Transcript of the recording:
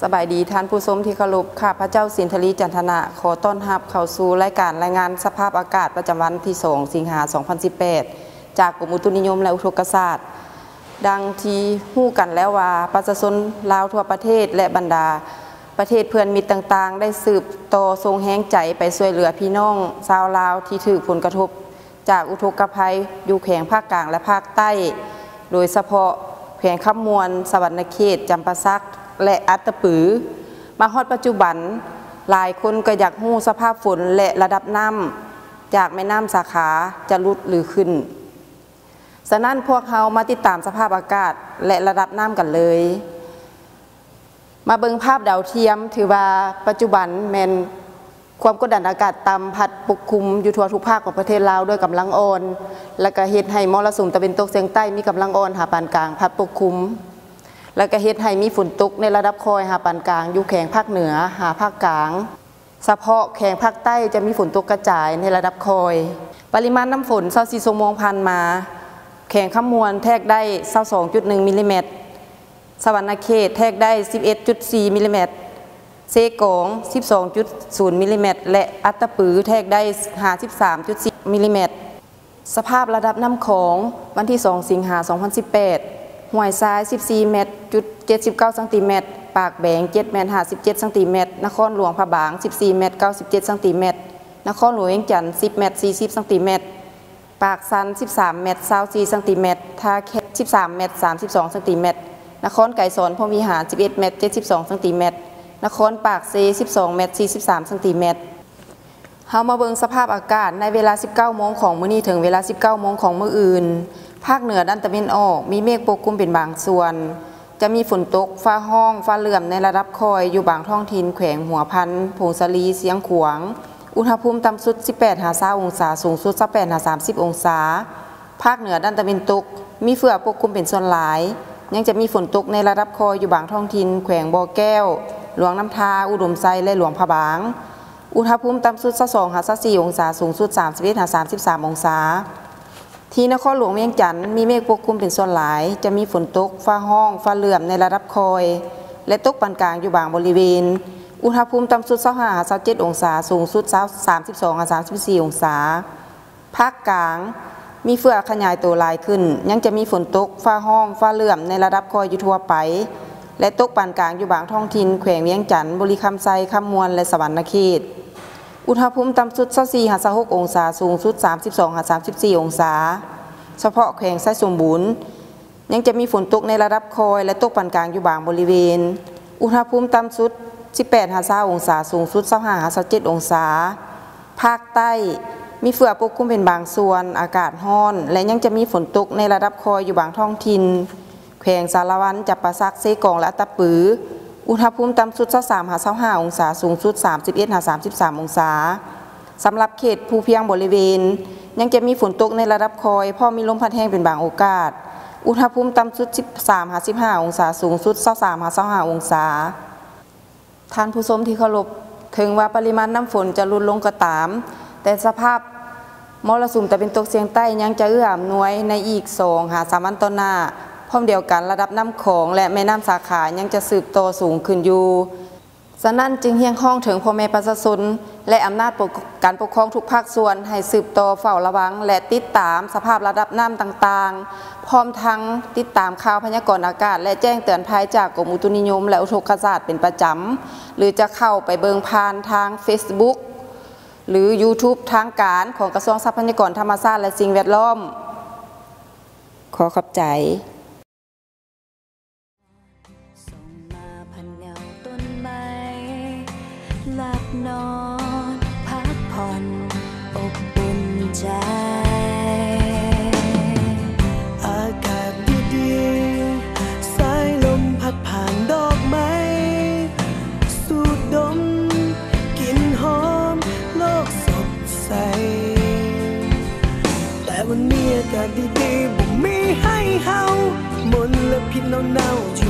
ສະບາຍດີທ່ານຜູ້ຊົມທີ່ເຄົາລົບ, ຂ້າພະເຈົ້າ ສິນທະລີ ຈັນທະນະ ຂໍຕ້ອນຮັບເຂົ້າສູ່ລາຍການລາຍງານສະພາບອາກາດປະຈຳວັນທີສອງ ສິງຫາ ສອງພັນສິບແປດ ຈາກກົມອຸຕຸນິຍົມ ແລະ ອຸທົກກະສາດ. ດັ່ງທີ່ຮູ້ກັນແລ້ວວ່າ ປະຊາຊົນລາວທົ່ວປະເທດ ແລະ ບັນດາປະເທດເພື່ອນມິດຕ່າງໆ ໄດ້ສືບຕໍ່ສົ່ງແຮງໃຈໄປຊ່ວຍເຫຼືອພີ່ນ້ອງຊາວລາວທີ່ຖືກຜົນກະທົບ ຈາກອຸທົກກະໄພຢູ່ແຂວງພາກກາງ ແລະ ພາກໃຕ້, ໂດຍສະເພາະແຂວງຄຳມ່ວນ, ສະຫວັນນະເຂດ, ຈຳປາສັກ ແລະ ອັດຕະປື. ມາຮອດປັດຈຸບັນ, ຫຼາຍຄົນກໍຢາກຮູ້ສະພາບຝົນ ແລະ ລະດັບນ້ຳຈາກແມ່ນ້ຳສາຂາຈະຫຼຸດ ຫຼື ຂຶ້ນ. ສະນັ້ນ, ພວກເຮົາມາຕິດຕາມສະພາບອາກາດ ແລະ ລະດັບນ້ຳກັນເລີຍ. ມາເບິ່ງພາບດາວທຽມ, ຖືວ່າປັດຈຸບັນແມ່ນຄວາມກົດດັນອາກາດຕ່ຳພັດປົກຄຸມຢູ່ທົ່ວທຸກພາກຂອງປະເທດລາວດ້ວຍກຳລັງອ່ອນ, ແລະ ກະເຮັດໃຫ້ມໍລະສຸມຕາເວັນຕົກສຽງໃຕ້ມີກຳລັງອ່ອນຫາປານກາງພັດປົກຄຸມ, ແລະ ກະເຮັດໃຫ້ມີຝົນຕົກໃນລະດັບຄ່ອຍຫາປານກາງຢູ່ແຂວງພາກເໜືອຫາພາກກາງ. ສະເພາະແຂວງພາກໃຕ້ຈະມີຝົນຕົກກະຈາຍໃນລະດັບຄ່ອຍ. ປະລິມານນ້ຳຝົນຊາວສີ່ຊົ່ວໂມງຜ່ານມາ, ແຂວງຄຳມ່ວນແທກໄດ້ຊາວສອງຈຸດໜຶ່ງມິລລີແມັດ, ສະຫວັນນະເຂດແທກໄດ້ສິບເອັດຈຸດສີ່ມິລລີແມັດ, ເຊກອງສິບສອງຈຸດສູນມິລລີແມັດ ແລະ ອັດຕະປືແທກໄດ້ຫ້າສິບສາມຈຸດສີ່ມິລລີແມັດ. ສະພາບລະດັບນ້ຳຂອງ, ວັນທີສອງ ສິງຫາ ສອງພັນສິບແປດ, ຫ້ວຍຊາຍສິບສີ່ແມັດຈຸດເຈັດສິບເກົ້າຊັງຕີແມັດ, ປາກແບງເຈັດແມັດຫ້າສິບເຈັດຊັງຕີແມັດ, ນະຄອນຫຼວງພະບາງສິບສີ່ແມັດເກົ້າສິບເຈັດຊັງຕີແມັດ, ນະຄອນຫຼວງວຽງຈັນສິບແມັດສີ່ສິບຊັງຕີແມັດ, ປາກຊັນສິບສາມແມັດຊາວສີ່ຊັງຕີແມັດ, ທ່າແຂກສິບສາມແມັດສາມສິບສອງຊັງຕີແມັດ, ນະຄອນໄກສອນ ພົມວິຫານສິບເອັດແມັດເຈັດສິບສອງຊັງຕີແມັດ, ນະຄອນປາກເຊສິບສອງແມັດສີ່ສິບສາມຊັງຕີແມັດ. ເຮົາມາເບິ່ງສະພາບອາກາດໃນເວລາສິບເກົ້າໂມງຂອງມື້ນີ້ເຖິງເວລາສິບເກົ້າໂມງຂອງມື້ອື່ນ. ພາກເໜືອດ້ານຕາເວັນອອກມີເມກປົກຄຸມເປັນບາງສ່ວນ, ຈະມີຝົນຕົກ, ຟ້າຮ້ອງ, ຟ້າເຫຼື້ອມໃນລະດັບຄ່ອຍຢູ່ບາງທ້ອງຖິ່ນແຂວງຫົວພັນ, ຜົ້ງສາລີ, ຊຽງຂວາງ. ອຸນຫະພູມຕ່ຳສຸດສິບແປດຫາຊາວອົງສາ, ສູງສຸດຊາວແປດຫາສາມສິບອົງສາ. ພາກເໜືອດ້ານຕາເວັນຕົກ ມີເຝື້ອປົກຄຸມເປັນສ່ວນຫຼາຍ, ຍັງຈະມີຝົນຕົກໃນລະດັບຄ່ອຍຢູ່ບາງທ້ອງຖິ່ນແຂວງບໍ່ແກ້ວ, ຫຼວງນ້ຳທາ, ອຸດົມໄຊ ແລະ ຫຼວງພະບາງ. ອຸນຫະພູມຕ່ຳສຸດຊາວສອງຫາຊາວສີ່ອົງສາ, ສູງສຸດສາມສິບເອັດຫາສາມສິບສາມອົງສາ. ທີ່ນະຄອນຫຼວງວຽງຈັນ ມີເມກປົກຄຸມເປັນສ່ວນຫຼາຍ, ຈະມີຝົນຕົກ, ຟ້າຮ້ອງ, ຟ້າເຫຼື້ອມໃນລະດັບຄ່ອຍ ແລະ ຕົກປານກາງຢູ່ບາງບໍລິເວນ. ອຸນຫະພູມຕ່ຳສຸດຊາວຫ້າຫາຊາວເຈັດອົງສາ, ສູງສຸດຊາວ ສາມສິບສອງຫາສາມສິບສີ່ອົງສາ. ພາກກາງ ມີເຝື້ອຂະຫຍາຍໂຕຫຼາຍຂຶ້ນ, ຍັງຈະມີຝົນຕົກ, ຟ້າຮ້ອງ, ຟ້າເຫຼື້ອມໃນລະດັບຄ່ອຍຢູ່ທົ່ວໄປ ແລະ ຕົກປານກາງຢູ່ບາງທ້ອງຖິ່ນແຂວງວຽງຈັນ, ບໍລິຄຳໄຊ, ຄຳມ່ວນ ແລະ ສະຫວັນນະເຂດ. ອຸນຫະພູມຕ່ຳສຸດຊາວສີ່ຫາຊາວຫົກອົງສາ, ສູງສຸດສາມສິບສອງຫາສາມສິບສີ່ອົງສາ. ສະເພາະແຂວງໄຊສົມບູນ ຍັງຈະມີຝົນຕົກໃນລະດັບຄ່ອຍ ແລະ ຕົກປານກາງຢູ່ບາງບໍລິເວນ. ອຸນຫະພູມຕ່ຳສຸດສິບແປດຫາຊາວອົງສາ, ສູງສຸດຊາວຫ້າຫາຊາວເຈັດອົງສາ. ພາກໃຕ້ ມີເຝື້ອປົກຄຸມເປັນບາງສ່ວນ, ອາກາດຮ້ອນ ແລະ ຍັງຈະມີຝົນຕົກໃນລະດັບຄ່ອຍຢູ່ບາງທ້ອງຖິ່ນ ແຂວງສາລະວັນ, ຈຳປາສັກ, ເຊກອງ ແລະ ອັດຕະປື. ອຸນຫະພູມຕ່ຳສຸດຊາວສາມຫາຊາວຫ້າອົງສາ, ສູງສຸດສາມສິບເອັດຫາສາມສິບສາມອົງສາ. ສຳລັບເຂດພູພຽງບໍລິເວນ ຍັງຈະມີຝົນຕົກໃນລະດັບຄ່ອຍ, ພ້ອມມີລົມພັດແຮງເປັນບາງໂອກາດ. ອຸນຫະພູມຕ່ຳສຸດສິບສາມຫາສິບຫ້າອົງສາ, ສູງສຸດຊາວສາມຫາຊາວຫ້າອົງສາ. ທ່ານຜູ້ຊົມທີ່ເຄົາລົບ, ເຖິງວ່າປະລິມານນ້ຳຝົນຈະຫຼຸດລົງກໍຕາມ, ແຕ່ສະພາບມໍລະສຸມຕາເວັນຕົກສຽງໃຕ້ຍັງຈະເອື້ອອຳນວຍໃນອີກສອງຫາສາມວັນຕໍ່ໜ້າ. ພ້ອມດຽວກັນ, ລະດັບນ້ຳຂອງ ແລະ ແມ່ນ້ຳສາຂາຍັງຈະສືບຕໍ່ສູງຂຶ້ນຢູ່. ສະນັ້ນຈຶ່ງຮຽກຮ້ອງເຖິງພໍ່ແມ່ປະຊາຊົນ ແລະ ອຳນາດປົກ ການປົກຄອງທຸກພາກສ່ວນໃຫ້ສືບຕໍ່ເຝົ້າລະວັງ ແລະ ຕິດຕາມສະພາບລະດັບນ້ຳຕ່າງໆ, ພ້ອມທັງຕິດຕາມຂ່າວພະຍາກອນອາກາດ ແລະ ແຈ້ງເຕືອນໄພຈາກກົມອຸຕຸນິຍົມ ແລະ ອຸທົກກະສາດເປັນປະຈຳ ຫຼື ຈະເຂົ້າໄປເບິ່ງຜ່ານທາງເຟສບຸກ ຫຼື ຢູທູບທາງການຂອງກະຊວງຊັບພະຍາກອນທຳມະຊາດ ແລະ ສິ່ງແວດລ້ອມ. ຂໍຂອບໃຈ. ສ່ອງມາຜ່ານເງົາຕົ້ນໄມ້ ຫຼັບນອນພັກຜ່ອນອົບອຸ່ນໃຈ. ອາກາດດີໆ ສາຍລົມພັດຜ່ານດອກໄມ້ ສູດດົມກິ່ນຫອມໂລກສົດໃສ. ແຕ່ວັນນີ້ອາກາດດີໆ ບໍ່ມີໃຫ້ເຮົາ ມົນລະພິດເນົາໆ